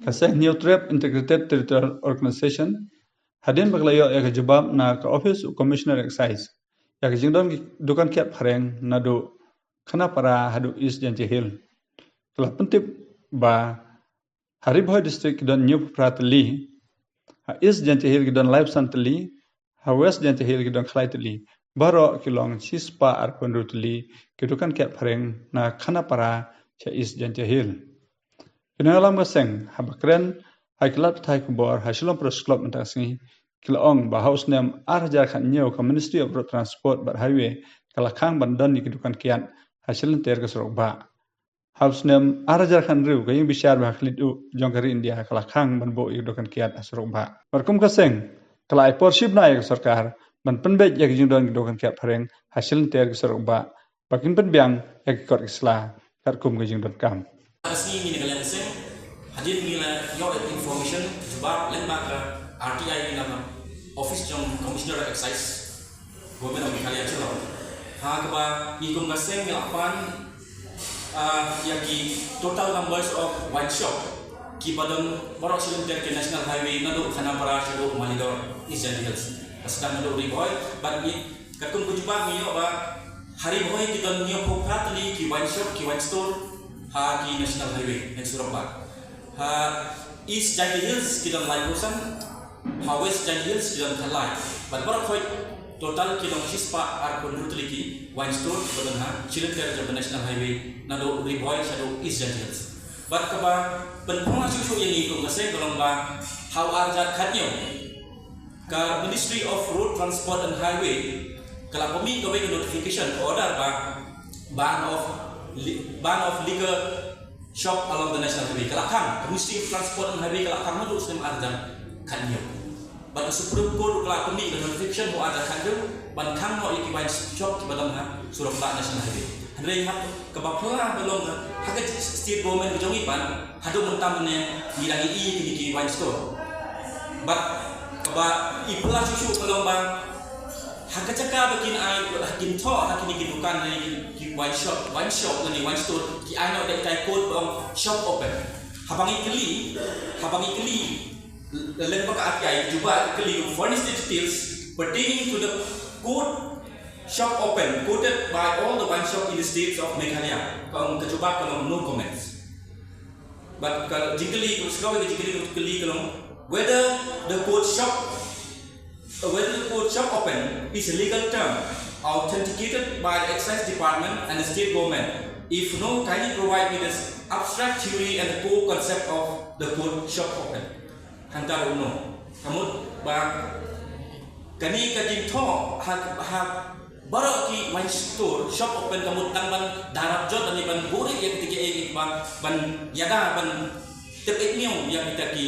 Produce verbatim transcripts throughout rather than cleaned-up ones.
Ka seng Hynñiewtrep Integrated Territorial Organization, hadien ba ka la ïoh ïa ka jubab na ka office u Commissioner Excise ïa ka jingdon ki dukan kiad phareng naduh Khanapara haduh East Jaintia Hills, ka la pyntip ba ha Ri Bhoi District ki don hynñiewphew phra tylli, ha East Jaintia Hills ki don laiphew san tylli, ha West Jaintia Hills ki don khyndai tylli. Baroh ki long shispah arphew hynriew tylli ki dukan kiad phareng na Khanapara sha East Jaintia Hills. Ki nongïalam ka seng haba kren ha ki lad pathai khubor ha Shillong Press Club mynta ka sngi, ki la ong ba ha u snem ar hajar khathynñiew ka Ministry of Road Transport bad Highway ka la khang ban don ïa ki dukan kiad ha shilynter ka surok bah. Ha u snem ar hajar khathynriew ka Ïing Bishar ba ha khlieh jong ka ri India ka la khang ban buh ïa ki dukan kiad ha surok bah. Bad kum ka seng ka la ai por shi bnai ïa ka sorkar ban pynbeit ïa ka jingdon ki dukan kiad phareng ha shilynter ka surok bah, ba kin pynbiang ïa ki kot ki sla katkum ka jingdonkam. Ka sngi ngi na ka liang ka seng, hadien ngi la ïoh information, jubab lyngba ka R T I na ka office jong Commissioner Excise, Government of Meghalaya Shillong, ha kaba ngi kum ka seng ngi la pan, ah, ïa ki total numbers of wine shop kiba don baroh shilynter ka National Highway naduh Khanapara shaduh Umaligaon, East Jaintia Hills. Ka sdang naduh Ri Bhoi, bad ngi katkum ka jubab ngi ïoh ba ha Ri Bhoi ki don hynñiewphew phra tylli ki wine shop, ki wine store ha ki National Highway, ha surok bah. Ha East Jaintia Hills ki don laiphew san, ha West Jaintia Hills ki don khatlai. Bad baroh khoit total ki long shispah arphew hynriew tylli ki wine store kiba don ha shilynter jong ka National Highway naduh Ri Bhoi shaduh East Jaintia Hills. Bad kaba pynphong shuh shuh ïa ngi kum ka seng ka long ba ha u ar hajar khathynñiew ka Ministry of Road Transport and Highway ka la pynmih kawei ka notification order ba ban of li-, ban of liquor shop along the National Highway. Ka la khang, ka Ministry of Transport and Highway ka la khang naduh u snem ar hajar khathynñiew. Bad ka Supreme Court ka la pynmih ka notification ha u ar hajar khathynñiew ban khang noh ïa ki wine shop kiba don ha surok bah National Highway. Hynrei haba kaba phylla ba long ka ha ka state government ka jong ngi pat, haduh mynta mynne ngi dang ïohi ïa kine ki wine store. Bad kaba phylla shuh shuh ka long ba ha ka jaka ba kin ai, ha kin thoh ha kine ki dukan ne ki wine shop, wine shop ne wine store, ki ai noh da itai code ba ong shop open. Haba ngi kylli, haba ngi kylli lyngba ka R T I, jubab ka kylli, furnish the details pertaining to the code shop open quoted by all the wine shop in the states of Meghalaya. Ka ong, ka jubab ka long no comments. Bad ka jingkylli, ka jingkylli ka long whether the code shop, uh, whether the code shop open is a legal term authenticated by the Excise Department and the state government. If no, kindly provide me the abstract theory and the core concept of the code shop open. Hangta ruh no. Ka mut ba kane ka jingthoh ha, ha baroh ki wine store, shop open, ka mut tang ban da rap jot lane ban buhrieh ïa kita kiei kiei ba ban ïada ban tep ïa ki, ïa kita ki,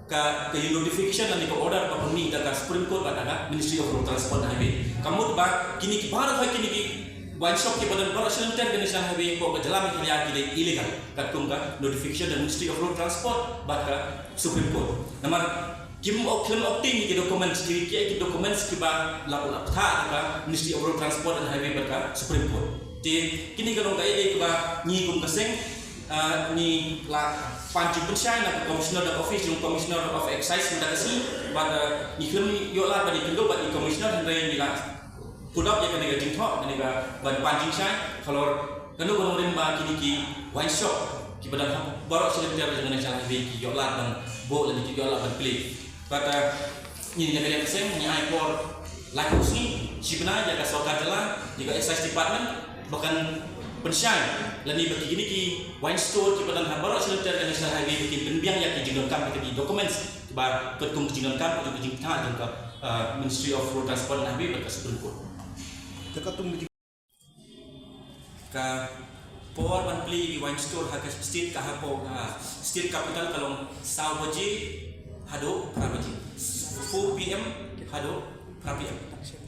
ka, ka notification lane ka order ba pynmih da ka Supreme Court bad da ka Ministry of Road Transport and Highway. Ka mut ba kine ki baroh, kine ki wine shop kiba don baroh shilynter ka National Highwey hapoh ka jylla Meghalaya ki dei illegal katkum ka notification da Ministry of Road Transport bad ka Supreme Court. Namar kim ok, khlem ok tieng ki documents, ki, ki, ki documents kiba la, la pynthah da ka Ministry of Road Transport and Highway bad ka Supreme Court. Te kine ka long kaei kaei kaba ngi kum ka seng, ah, ngi la pan jingpynshai na ka Commissioner, da ka office jong Commissioner of Excise mynta ka sngi, bad, ah, ngi khlem ïoh lad ban ïakynduh bad i Commissioner, hynrei ngi la put up ïa kane ka jingthoh, kane ka ban pan jingshai halor kano ka nongrim ba kine ki wine shop kiba don ha baroh shilynter jong ka National Highway ki ïoh lad ban buh lane ki ïoh lad ban plie. Bad, ah, ngi na ka liang ka seng ngi ai por laiphew sngi, shi bnai ïa ka sorkar jylla, ïa ka Excise Department ba kan pynshai lane ba kine ki wine store kiba don ha baroh shilynter ka National Highway ba kin pynbiang ïa ki jingdonkam, ïa ki documents kiba katkum ki jingdonkam, katkum ki jingpynthah jong ka, ah, Ministry of Road Transport and Highway bad ka Supreme Court. Ka por ban plie ïa ki wine store ha ka state, ka hapoh, ah, state capital ka long saw baje haduh phra baje. Four P M haduh phra P M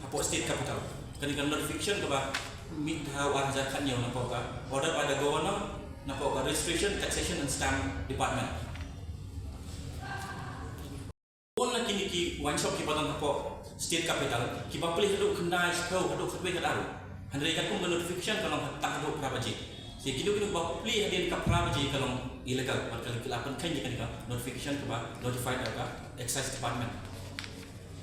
hapoh state capital. Kane ka notification kaba mih ha u ar hajar khathynñiew napoh ka order by the Governor napoh ka Registration, Taxation and Stamp Department. Bun na kine ki wine shop kiba don hapoh state capital kiba plie haduh khyndai, shiphew, haduh khatwei, khatar. Hynrei katkum ka notification ka long tang haduh phra baje. Ki kino kino ba plie hadien ka phra baje ka long illegal, bad ka la pynkheiñ ïa kane ka notification kaba notified da ka Excise Department.